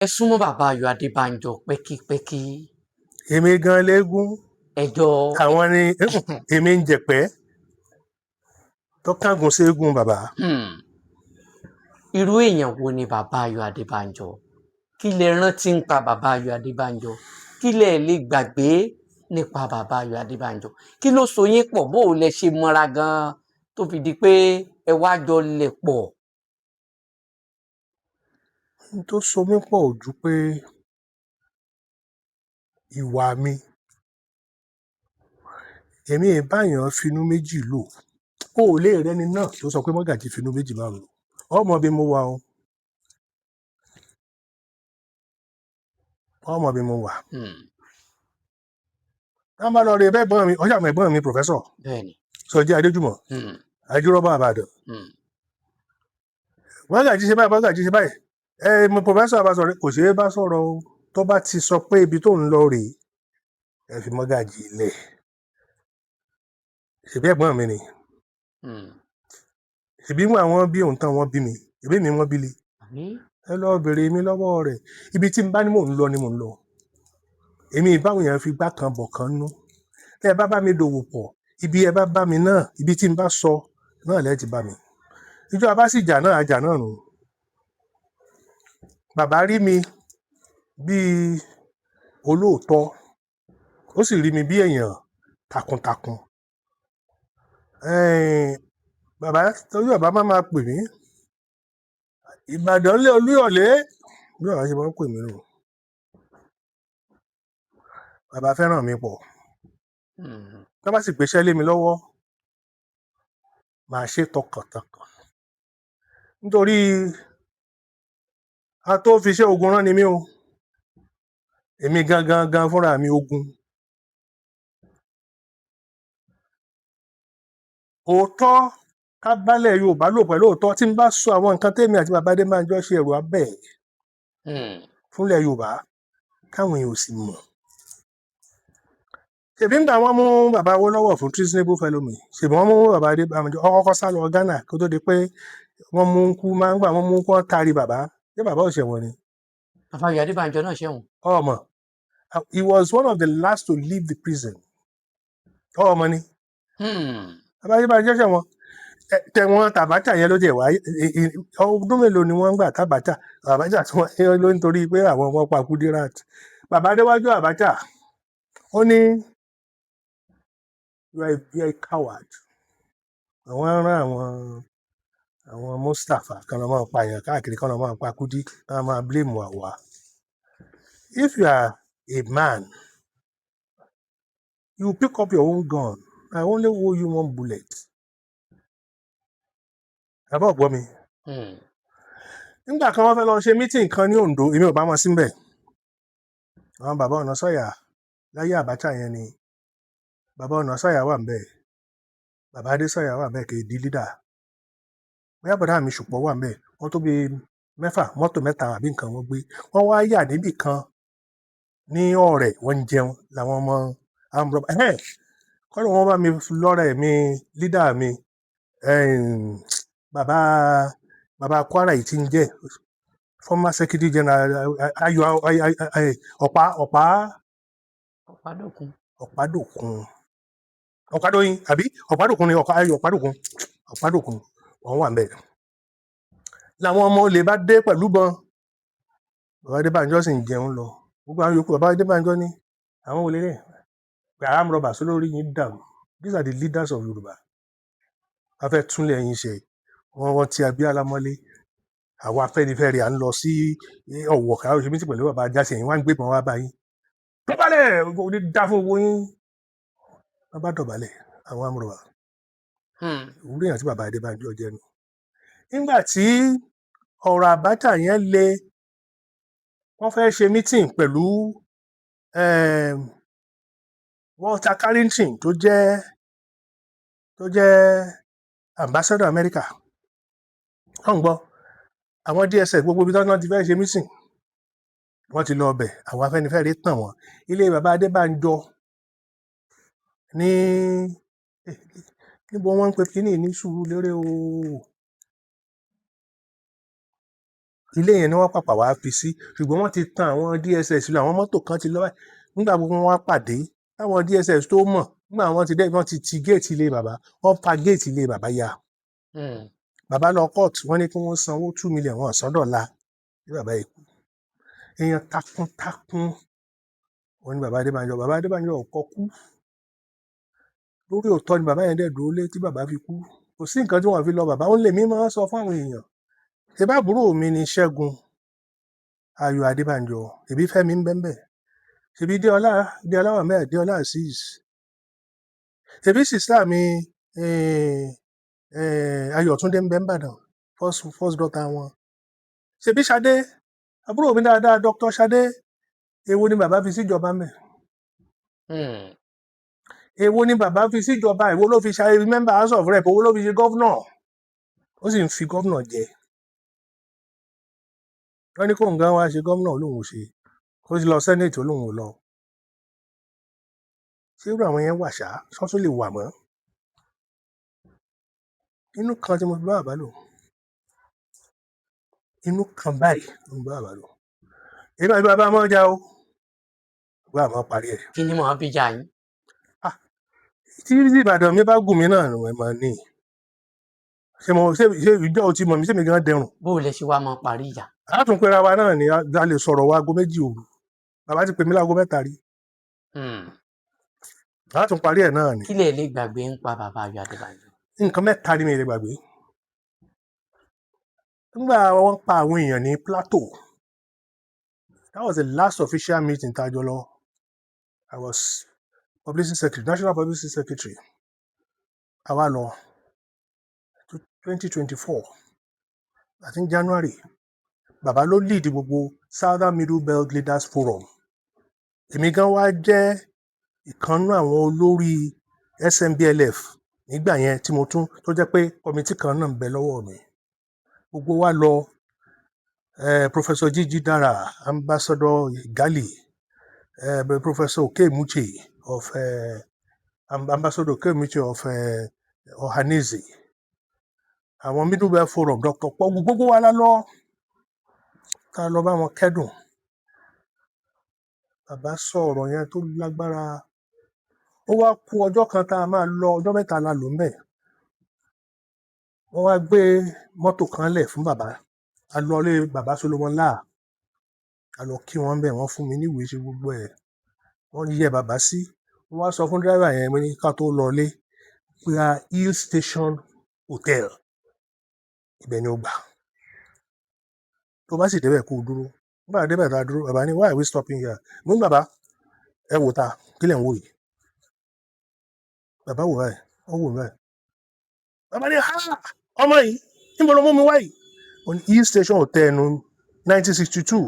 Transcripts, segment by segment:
Ẹ súnmọ́ bàbá Ayọ̀ Adébánjọ pẹ́kípẹ́kí. Èmi gan léegun. Ẹjọ́. Àwọn ni èmi ń jẹ̀pẹ́ tó kángun ségun bàbá. Irú èèyàn wo ni bàbá Ayọ̀ Adébánjọ? Kí lẹ rántí ń pa bàbá Ayọ̀ Adébánjọ? Kí lẹ lè gbàgbé nípa bàbá Ayọ̀ Adébánjọ? Kí ló so yín pọ̀? Bó o lẹ ṣe mọ́ra gan-an tó fi di pé ẹ wá jọ lẹ̀ pọ̀? N tó so mí pọ̀ ò ju pé ìwà mi, èmi ì báyàn finú méjì lò. O ò lè rẹ́ni náà tó sọ pé Mọ́gàjí finú méjì máa lò. Ọmọ bí mo wà o, ọmọ bí mo wà. Tá bá lọ rí ẹgbẹ́ ẹ̀gbọ́n mi, ọjà àmọ́ ẹ̀gbọ́n mi, Professor Sọjí Adéjùmọ̀, Ajírọ́bà Àbàdàn. Mọ́gàjí ṣe báyìí, Mọ́gàjí ṣe báyìí. Ẹ mo Professor bá sọ̀rọ̀, kò ṣeé bá sọ̀rọ̀ o. Tó bá ti sọ pé ibi tó ń lọ rèé, ẹ fi Mọ́gàjí lẹ̀. Ṣèbí ẹ̀gbọ́n mi ni. Ṣèbí wọn àwọn bí òun tán wọ́n bí mi, ṣèbí mi wọ́n bí le. Ẹ lọ bèrè mi lọ́wọ́ rẹ̀. Ibi tí n bá ní mò ń lọ ni mò ń lọ. Èmi ìbáwọn èèyàn fi gbá kan bọ̀ kan nú. Tẹ́ ẹ bá bá mi dòwò pọ̀, ibi ẹ bá bá mi náà, ibi tí n bá sọ náà lẹ́ẹ̀ ti bá mi. Ìjọ abá sì jà náà, àjà náà nù. Bàbá rí mi bíi olóòótọ́, ó sì rí mi bí èèyàn takuntakun. Bàbá torí bàbá má máa pè mí Ìbàdàn lé Olúyọ̀lé, bí bàbá ṣe máa ń pè mí nù. Bàbá fẹ́ràn mi pọ̀. Tá bá sì gbéṣẹ́ lé mi lọ́wọ́, màá ṣe tọkàntọkàn, nítorí a tó fi iṣẹ́ ogun rán ni mí o. Èmi gangan gan fúnra mi ogun. Òótọ́, ká bálẹ̀ Yorùbá lò pẹ̀lú òótọ́. Tí n bá sọ àwọn nǹkan tèmi àti bàbá Adébánjọ ṣe, ẹ̀rù abẹ́ fúnlẹ̀ Yorùbá káwọn èèyàn ò sì mọ̀. Ṣèbí ń gbà wọ́n mú bàbá Awólọ́wọ̀ fún treasonable felony, ṣèbí wọ́n mú bàbá Adébánjọ, ó kọ́kọ́ sá lọ Ghana kó tó di pé wọ́n mú kú. Máa ń gbà wọ́n mú kó taari bàbá. Ṣé bàbá ò ṣẹ̀wọ̀n ni? Bàbá Ayọ̀ Adébánjọ náà ṣẹ̀wọ̀n. Ọmọ, he was one of the last to leave the prison. Ọmọ ni. Bàbá Adébánjọ ṣẹ̀wọ̀n, tẹ̀wọ̀n tàbátà yẹn ló jẹ́ wá. Ọdún mélòó ni wọ́n ń gbà tàbátà? Àbájá tí wọ́n ló ń torí pé àwọn ọmọ pa Kudirat. Bàbá Adéwájú Àbájá, ó ní, You are a coward." Àwọn rán àwọn Mustapha kan lọ máa pààyàn káàkiri, kan lọ máa pa Kudi, kan máa blame àwa. If you are a man, you pick up your own gun. I only owe you one bullet. Àbá ọ̀gbọ́n mi. Nígbà kan, wọ́n fẹ́ lọ ṣe meeting kan ní Oǹdó, èmi ò bá wọn síbẹ̀. Àwọn bàbá Ọ̀nàsọ̀yà láyé Abacha yẹn ni. Bàbá Ọ̀nàsọ̀yà wà ńbẹ̀, bàbá Adésọ̀yà wà ńbẹ̀, kì í di leader. Bóyá bọ̀dá mi Ṣùpọ̀ wà ńbẹ̀. Wọ́n tó bí mẹ́fà, mọ́tò mẹ́ta àbí nǹkan wọ́n gbé. Wọ́n wá yà níbì kan ní ọ̀rẹ́, wọ́n ń jẹun làwọn ọmọ àmúrọ̀ ẹ̀hẹ́n kọ́ ló wọ́n bá mi lọ́rẹ̀ mi, leader mi, bàbá bàbá Kwara yìí tí ń jẹ́ former secretary general, Ayọ̀ Ọ̀pá Ọ̀pá. Ọ̀pádòkun. Ọ̀pádòkun, Ọ̀pádòyìn àbí Ọ̀pádòkun ni, Ọ̀pá Ayọ̀ Ọ̀pádòkun, Ọ̀pádòkun. Wọ́n wà ńbẹ̀ làwọn ọmọ olè bá dé pẹ̀lú bọn. Bàbá Adébánjọ sì ń jẹun lọ. Gbogbo àwọn yòókù, bàbá Adébánjọ ní àwọn olè rẹ̀ pé armed robbers olórí yín dàrú. These are the leaders of Yorùbá. Wọ́n fẹ́ túnlẹ̀ yín ṣe. Wọ́n ti Abíọ́lá mọ́lé. Àwa Afẹ́nifẹ́re, à ń lọ sí Ọ̀wọ̀ káwọn ṣe meeting pẹ̀lú bàbá Ajásin, ẹ̀yin wá ń gbébọn wá bá yín. Dọ̀bálẹ̀, oní dá fún owó yín. Wọ́n bá dọ̀bálẹ̀, àwọn armed robber. Ìwúrí èèyàn tí bàbá Adébánjọ jẹ́ nu. Nígbà tí ọ̀rọ̀ Abacha yẹn le, wọ́n fẹ́ ṣe meeting pẹ̀lú Walter Carrington tó jẹ́ ambassador America. Wọ́n ń gbọ́ àwọn DSS, gbogbo ibi tí wọ́n ti fẹ́ ṣe meeting, wọ́n ti lọ ọbẹ̀. Àwọn Afẹ́nifẹ́re tàn wọ́n. Ilé bàbá Adébánjọ ní níbo wọ́n ń pe kínní ní Sùúrùlérè o. Ilé yẹn ni wọ́n pàpà wá fi sí, ṣùgbọ́n wọ́n ti tan àwọn DSS lọ, àwọn mọ́tò kan ti lọ báyìí. Nígbà gbogbo wọn wá pàdé táwọn DSS tó mọ̀, nígbà wọn ti dé, wọ́n ti ti géètì ilé bàbá, wọ́n fa géètì ilé bàbá ya. Bàbá lọ court, wọ́n ní kí wọ́n sanwó 2 million, wọn san dọ̀la ní bàbá yìí kú. Èèyàn takuntakun wọ́n ní bàbá Adébánjọ. Bàbá Adébánjọ ò kọ kú lórí òótọ́ ni. Bàbá yẹn dẹ̀ dúró lé tí bàbá fi kú. Kò sí nǹkan tí wọ́n fi lọ bàbá. Ó lè mí máa ń sọ fún àwọn èèyàn, ṣe bá àbúrò mi ní Ṣẹ́gun Ayọ̀ Adébánjọ, ẹbí Fẹ́mi ń bẹ́ńbẹ́, ṣebí Déọlá, Déọlá wà mẹ́ẹ̀, Déọlá Azeez, ṣebí sister mi Ayọ̀túndé ń bẹ n'Ìbàdàn, first daughter wọn, ṣebí Ṣadé, àbúrò mi dáadáa, Dr. Ṣadé. Èwo ni bàbá fi síjọba mẹ́? Èwo ni bàbá fi síjọba? Èwo ló fi ṣe member House of Rep? Èwo ló fi ṣe governor? Ó sì ń fi governor jẹ. Wọ́n ní kóun gan wá ṣe governor, lòun ò ṣe. Ó sì lọ senate, ó lòun ò lọ. Ṣé irú àwọn yẹn wà ṣá? Sọ́tún lè wà mọ́ inú kan tí mo fi bá bàbá lò, inú kan báyìí ló ń bá bàbá lò. Èmi àti bàbá máa ń jà o, bàbá máa parí ẹ̀. Kí ni màá fi jà yín? Tí Ìbàdàn mi bá gùn mí náà ẹ máa ní ṣé mo ṣé ìjọ ò ti mọ̀ mí, ṣé mi gan dẹrùn. Bó o lẹ ṣe wá máa parí ìjà? A tún pera wa náà ni, a lè sọ̀rọ̀ wa aago 2 òru. Bàbá ti pè mí láago 3 rí. A tún parí ẹ̀ náà ni. Kí lẹ lè gbàgbé ń pa bàbá Ayọ̀ Adébánjọ? Nǹkan mẹ́ta ni mi lè gbàgbé. Nígbà wọ́n pa àwọn èèyàn ní Plateau, that was the last official meeting tá a jọ lọ. I was publicity secretary, national publicity secretary. Àwa lọ 2024, I think January. Bàbá ló lead gbogbo Southern Middle Belt Leaders Forum. Èmi gan wá jẹ́ ìkànnú àwọn olórí SMBLF nígbà yẹn, tí mo tún tó jẹ́ pé committee kan náà ń bẹ lọ́wọ́ mi. Gbogbo wa lọ, Professor Jíjí Dara, Ambassador Gali, Professor Okemuche of Ambassador Okemuche of Ohanaeze, àwọn Middle Belt Forum, Dr. Pọ́gù, gbogbo wa la lọ, tá a lọ bá wọn kẹ́dùn. Bàbá sọ ọ̀rọ̀ yẹn tó lágbára. Ó wá kú ọjọ́ kan tá a máa lọ, ọjọ́ 3 la lò ń bẹ̀. Wọ́n wá gbé mọ́tò kan lẹ̀ fún bàbá. A lọ lé bàbá Solomon Lar, a lọ kí wọ́n bẹ̀. Wọ́n fún mi níwèé, ṣe gbogbo ẹ̀, wọ́n yẹ bàbá sí. Wọ́n wá sọ fún driver yẹn, mo ní ká tó lọ lé pé a Hill Station Hotel, ibẹ̀ ni ó gbà. Tó bá sì débẹ̀, kó o dúró. Nígbà débẹ̀ tá a dúró, bàbá ní, "Why are we stopping here?" Mo ní, "Bàbá, ẹ wò ta, kí lẹ̀ ń wò yìí?" Bàbá wò báyìí, ó wò báyìí. Bàbá ní, "Ha, ọmọ yìí, níbo ló mú mi wá yìí?" Ó ní Hill Station Hotel nu 1962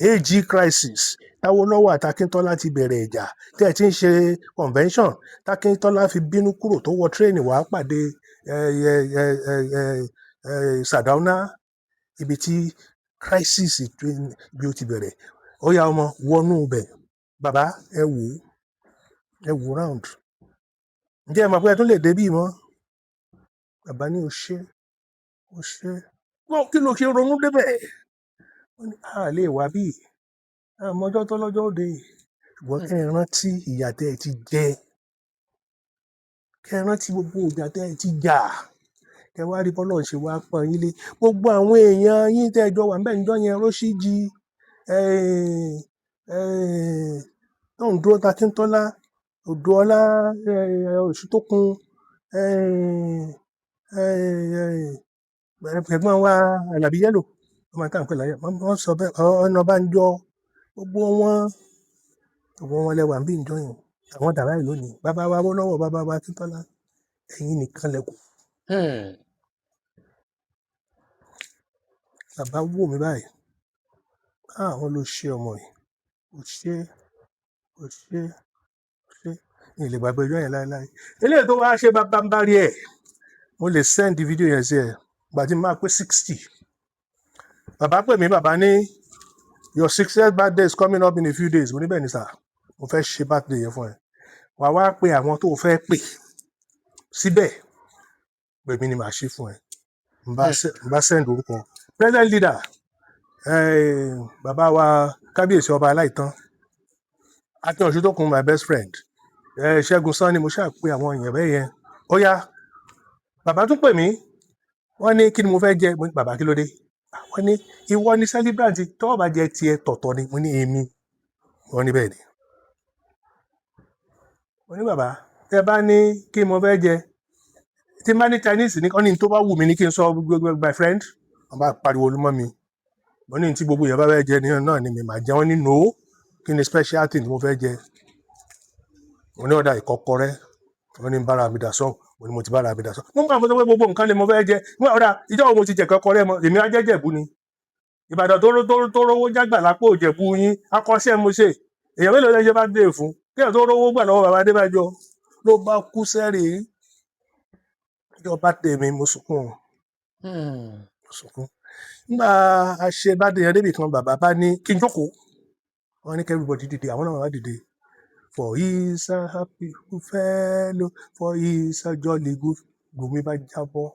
AG crisis táwọlọ́wọ́ àtàkíntọ́lá ti bẹ̀rẹ̀ ìjà, tí ẹ ti ń ṣe convention, tákíntọ́lá fi bínú kúrò, tó wọ train wàá pàdé ẹ ẹ ẹ ẹ ẹ ẹ Sardauna, ibi tí crisis bí ó ti bẹ̀rẹ̀. Ó yá, ọmọ, wọnú ibẹ̀. Bàbá, ẹ wò ó, ẹ wò round, ǹjẹ́ ẹ mọ̀ pé ẹ tún lè débí mọ́? Bàbá ní, "O ṣé, o ṣé." Wọ́n kí ló ṣe ronú débẹ̀? Wọ́n ní a lè wá bí àmọ́jọ́ tó lọ́jọ́ òde, ṣùgbọ́n kẹ́ ẹ rántí ìyà tẹ́ ẹ ti jẹ, kẹ́ ẹ rántí gbogbo ìjà tẹ́ ẹ ti jà, kẹ́ ẹ wá rí bọ́lọ̀ ṣe wá pọ́n yín lé. Gbogbo àwọn èèyàn yín tẹ́ ẹ jọ wà níbẹ̀ níjọ́ yẹn, Róṣíjì tó ń dúró, Takíntọ́lá, Odùọlá, Òṣùtókun, ẹ̀gbọ́n wa Àlàbí Yẹ́lò, ọmọ tá à ń pè láyé wọ́n sọ bẹ́ẹ̀, Ọ̀nàbànjọ, gbogbo wọn lẹwà ń bí ìjọ yẹn. Àwọn dàbá yìí lónìí, bàbá wa Awólọ́wọ̀, bàbá wa Akíntọ́lá, ẹ̀yin nìkan lẹ kù. Bàbá wò mí báyìí, àwọn ló ṣe ọmọ yìí, ó ṣe, ó ṣe, ó ṣe. Ní ilé gbàgbé ọjọ́ yẹn láéláé. Eléyìí tó wá ṣe bàbá ń bá rí ẹ̀, mo lè send fídíò yẹn sí ẹ. Gbà tí mo máa pé 60, bàbá pè mí. Bàbá ní, "Your 60th birthday is coming up in a few days." Mo ní, "Bẹ́ẹ̀ ni sir, mo fẹ́ ṣe birthday yẹn fún ẹ. Wàá wá pe àwọn tó o fẹ́ pè síbẹ̀, pè mí ni màá ṣe fún ẹ." N bá send orúkọ present leader. Bàbá wa kábíyèsí ọba Aláìtàn, Akin Ọ̀ṣuntókun, my best friend, Ṣẹ́gun Sanni, mo ṣáà pé àwọn èèyàn bẹ́ẹ̀ yẹn. Ó yá, bàbá tún pè mí, wọ́n ní kí ni mo fẹ́ jẹ. Mo ní, "Bàbá, kí ló dé?" Wọ́n ní ìwọ ni celebrant, tọ́wọ́ bá jẹ tiẹ̀ tọ̀tọ̀ ni. Mo ní, "Èmi?" Wọ́n ní bẹ́ẹ̀ ni. Mo ní, "Bàbá, tẹ bá ní kí mo fẹ́ jẹ, tí n bá ní Chinese ní, wọ́n ní tó bá wù mí ní kí n sọ." Gbogbo my friend, wọ́n bá pariwo mọ́ mi. Mo ní tí gbogbo èèyàn bá fẹ́ jẹ ní náà ni mi máa jẹ. Wọ́n ní no, kí ni special thing tí mo fẹ́ jẹ? Mo ní ọ̀dà ìkọ́kọrẹ́. Wọ́n ní bára mi dà sọ́. Mo ní mo ti bára mi dà sọ́. Mo ń bá àwọn sọ pé gbogbo nǹkan ni mo fẹ́ jẹ. Mo ní ọ̀dà ìjọ́ wo mo ti jẹ kọ́kọrẹ́ mọ́? Èmi á jẹ́ Jẹ̀bú ni. Ìbàdàn tó rówó jágbà lápò Ìjẹ̀bú yín, akọ́ṣẹ́ mo ṣe. Èèyàn mélòó lẹ́jọ́ bá dé fún kéèyàn tó rówó gbà lọ́wọ́ bàbá Adébánjọ ló bá kú sẹ́rì ìjọba tèmi. Mo sunkún o. Mo sunkún nígbà a ṣe bá dé yẹn débì kan. Bàbá bá ní kí n jókòó, wọ́n ní kí everybody dìde, àwọn náà wá dìde. "For he is a happy fellow, for he is a jolly good." Gbòmí bá jábọ́,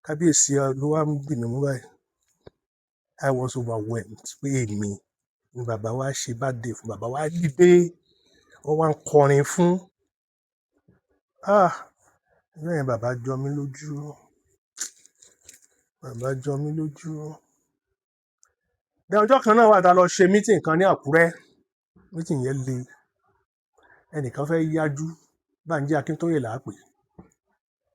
kábíyèsí ló wá ń bì mí mú báyìí. I was overwhelmed pé èmi ni bàbá wa ṣe bá dé fún. Bàbá wa dìde, wọ́n wá ń kọrin fún. Ah, bẹ́ẹ̀ bàbá jọ mí lójú, bàbá jọ mí lójú. Ní ọjọ́ kan náà wà tá a lọ ṣe meeting kan ní Àkúrẹ́. Meeting yẹn le, ẹnìkan fẹ́ yájú, Bánjí Akíntóyè là á pè.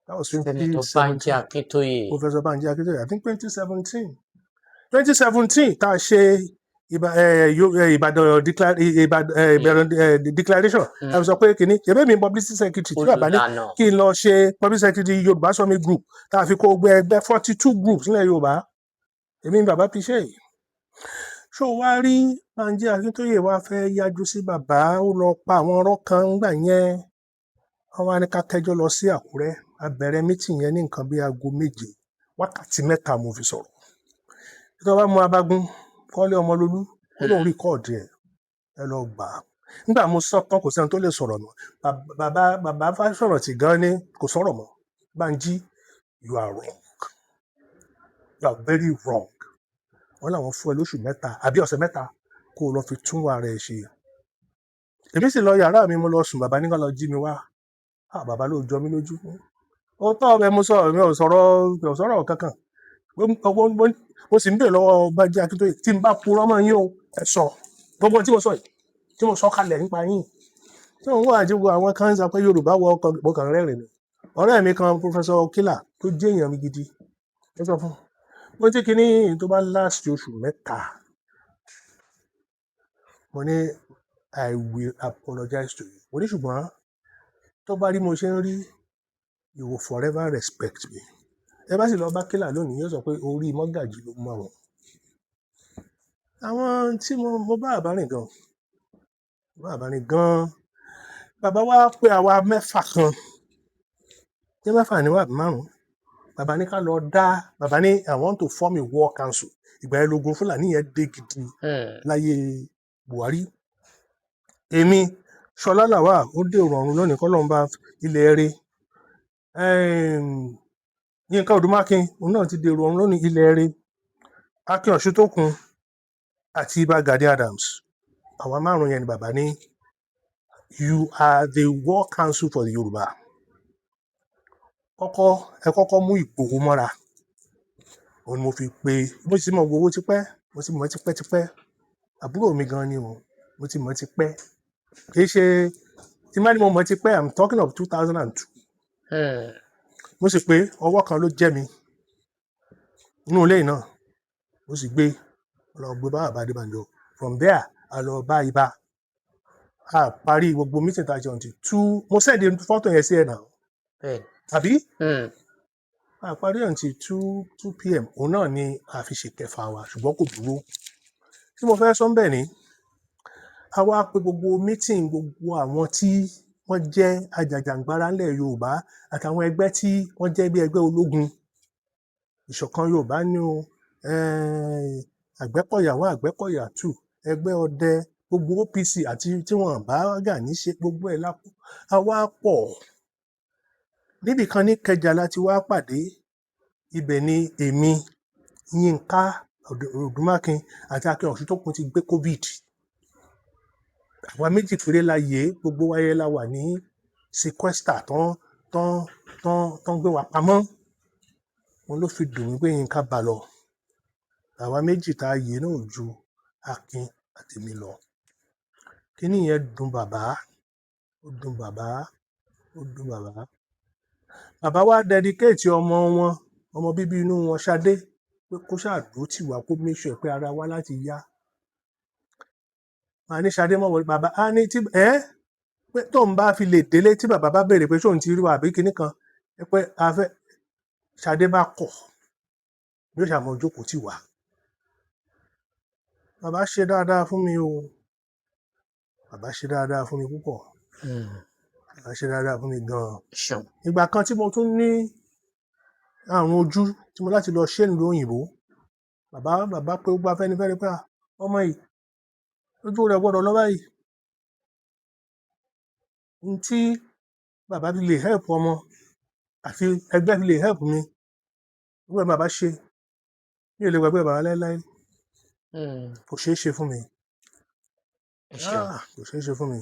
That was 20 Senator Banji seventeen. Akintoye. Professor Bánjí Akíntóyè, I think 2017, 2017 tá a ṣe Ìbàdàn Ìbàdàn declaration. A fi sọ pé kìíní ṣebí mi publicity secretary tí bàbá ní Olùlànà. kí n lọ ṣe publicity secretary Yorùbá Summit Group, tá a fi kó gbogbo ẹgbẹ́ 42 groups nílẹ̀ Yorùbá. Èmi ni bàbá fi ṣe yìí. Ṣó wá rí Bánjí Akíntóyè wá fẹ́ yájú sí bàbá, ó lọ pa àwọn ọ̀rọ̀ kan ńgbà yẹn. Wọ́n wá ní ká kẹ́jọ́ lọ sí Àkúrẹ́. A bẹ̀rẹ̀ meeting yẹn ní nǹkan bí aago 7, wákàtí 3 mo fi sọ̀rọ̀. Tí wọ́n bá mú abagun Kọ́lé Ọmọlólú, ó lóun record ẹ̀, ẹ lọ gbà á. Nígbà mo sọ tán, kò sẹ́ni tó lè sọ̀rọ̀ mọ́. Bàbá Fásọ̀rántì gan ni kò sọ̀rọ̀ mọ́. "Bánjí, you are wrong, you are very wrong." Wọ́n làwọn fún ẹ lóṣù 3 àbí ọ̀sẹ̀ 3 kó o lọ fi tún ara ẹ ṣe. Èmi sì lọ yàrá mi, mo lọ sùn. Bàbá ní ká lọ jí mi wá. Ah, bàbá ló jọ mí lójú. Ó tọ́ ọbẹ̀ mo sọ, mi ò sọ̀rọ̀, mi ò sọ̀rọ̀ kankan. Mo sì ń bèèrè lọ́wọ́ Bánjí Akíntóyè, tí n bá purọ́ mọ́ yín o, ẹ sọ gbogbo tí mo sọ yìí, tí mo sọ kalẹ̀ nípa yín, tí òun wà, tí gbogbo àwọn kan ń sọ pé Yorùbá wọ ọkọ̀. Mo kàn rẹ́rìn ni. Ọ̀rẹ́ mi kan, Professor Kila, tó jẹ́ èèyàn mi gidi, ó sọ fún mo tí kinní tó bá last oṣù 3, mo ní I will apologize to you. Mo ní ṣùgbọ́n tó bá rí mo ṣe ń rí, you will forever respect me. Ẹ bá sì lọ bá Kila lónìí, yóò sọ pé orí mọ́gàjì ló mú àwọn. Àwọn tí mo bá àbá rìn gan, bá àbá rìn gan. Bàbá wa pé àwa mẹ́fà kan, jẹ́ mẹ́fà ní wà márùn-ún. Bàbá ní ká lọ dá, bàbá ní I want to form a war council. Ìgbà yẹn lógun Fúlàní yẹn dé gidi láyé Buhari. Èmi, Ṣọlá Làwà, ó dé ọ̀run lónìí, kọ́ ló ń bá ilẹ̀ rẹ̀. Yínká Odùmákin, òun náà ti dèrò ọ̀run lónìí, ilẹ̀ rẹ̀. Akin Ọ̀ṣuntókun àti Ìbà Gani Adams, àwa márùn yẹn ni bàbá ní you are the war council for the Yorùbá. Kọ́kọ́ ẹ kọ́kọ́ mú Ìgbòho mọ́ra. Òun ni mo fi pe, mo sì mọ Ìgbòho tipẹ́, mo sì mọ̀ tipẹ́tipẹ́. Àbúrò mi gan ni o, mo ti mọ̀ tipẹ́. Kì í ṣe tí má ní mo mọ̀ tipẹ́, I'm talking of 2002. Mo sì pé ọwọ́ kan ló jẹ́ mi nínú ilé yìí náà. Mo sì gbé lọ gbé bá bàbá Adébánjọ. From there, a lọ bá ibà, a parí gbogbo meeting tá a ṣe until two. Mo send fọ́tò yẹn sí ẹ̀ náà. Bẹ́ẹ̀ni. Àbí a parí until 2 p.m. Òun náà ni a fi ṣe kẹfà wa, ṣùgbọ́n kò dúró. Tí mo fẹ́ sọ ń bẹ̀ ni, a wá pe gbogbo meeting, gbogbo àwọn tí wọ́n jẹ́ ajàjàǹgbara ńlẹ̀ Yorùbá àtàwọn ẹgbẹ́ tí wọ́n jẹ́ bí ẹgbẹ́ ológun, Ìṣọ̀kan Yorùbá ní o, Àgbẹ̀kọ̀yà 1, Àgbẹ̀kọ̀yà 2, ẹgbẹ́ ọdẹ, gbogbo OPC àti tí wọ́n bá Gani ṣe, gbogbo ẹ̀ lápò. A wá pọ̀ níbì kan ní Ìkẹjà láti wá pàdé. Ibẹ̀ ni èmi, Yínká Odùmákin àti Akin Ọ̀ṣuntókun ti gbé COVID. Àwa méjì péré la yè é, gbogbo wa yẹn la wà ní sequester tán gbé wa pamọ́. Wọn ló fi dùn mí pé Yínká bá lọ. Àwa méjì tá a yè náà ò ju Akin àti mi lọ. Kíní yẹn dùn bàbá, ó dùn bàbá, ó dùn bàbá. Bàbá wa dedicate ọmọ wọn, ọmọ bíbí inú wọn, Ṣadé, pé kó ṣáà dúró tì wá, kó make sure pé ara wa láti yá. Màá ní Ṣadé mọ̀ wọlé. Bàbá á ní tí ẹ́ pé tóun bá fi lè délé, tí bàbá bá béèrè pé ṣóun ti rí wa àbí kinní kan, ẹ pé a fẹ́. Ṣadé bá kọ̀, yóò ṣàmọ̀ jókòó tì wá. Bàbá ṣe dáadáa fún mi o, bàbá ṣe dáadáa fún mi púpọ̀. Bàbá ṣe dáadáa fún mi gan-an. Ṣeun. Ìgbà kan tí mo tún ní àrùn ojú tí mo láti lọ ṣe nílùú òyìnbó, bàbá pé ó gba Afẹ́nifẹ́re pé, "Ah, ọmọ yìí, ojú rẹ̀ gbọ́dọ̀ lọ báyìí." N tí bàbá fi lè help ọmọ àti ẹgbẹ́ fi lè help mi, gbogbo ẹ̀ bàbá ṣe, mi ò lè gbàgbé bàbá láéláé. Kò ṣeé ṣe fún mi. Ẹ ṣeun. Ah, kò ṣeé ṣe fún mi.